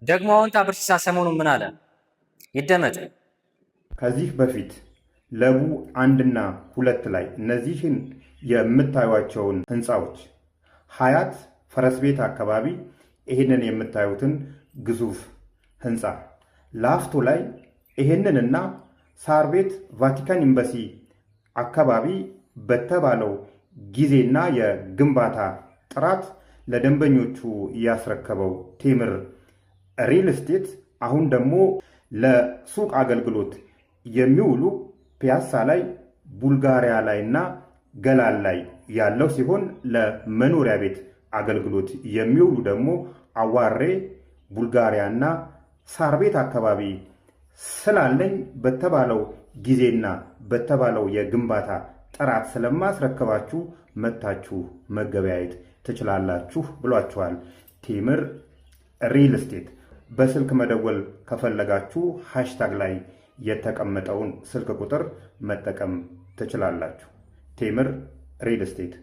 ደግሞ አሁን በርሲሳ ሰሞኑን ምን አለ? ይደመጥ። ከዚህ በፊት ለቡ 1ና 2 ላይ እነዚህን የምታዩቸውን ህንፃዎች፣ ሀያት ፈረስ ቤት አካባቢ ይህንን የምታዩትን ግዙፍ ህንፃ፣ ላፍቶ ላይ ይህንንና ሳር ቤት ቫቲካን ኤምባሲ አካባቢ በተባለው ጊዜና የግንባታ ጥራት ለደንበኞቹ ያስረከበው ቴምር ሪል ስቴት አሁን ደግሞ ለሱቅ አገልግሎት የሚውሉ ፒያሳ ላይ፣ ቡልጋሪያ ላይ እና ገላን ላይ ያለው ሲሆን ለመኖሪያ ቤት አገልግሎት የሚውሉ ደግሞ አዋሬ፣ ቡልጋሪያ እና ሳር ቤት አካባቢ ስላለኝ በተባለው ጊዜና በተባለው የግንባታ ጥራት ስለማስረከባችሁ መጥታችሁ መገበያየት ትችላላችሁ ብሏችኋል። ቴምር ሪል ስቴት። በስልክ መደወል ከፈለጋችሁ hashtag ላይ የተቀመጠውን ስልክ ቁጥር መጠቀም ትችላላችሁ። ቴምር ሪል ስቴት።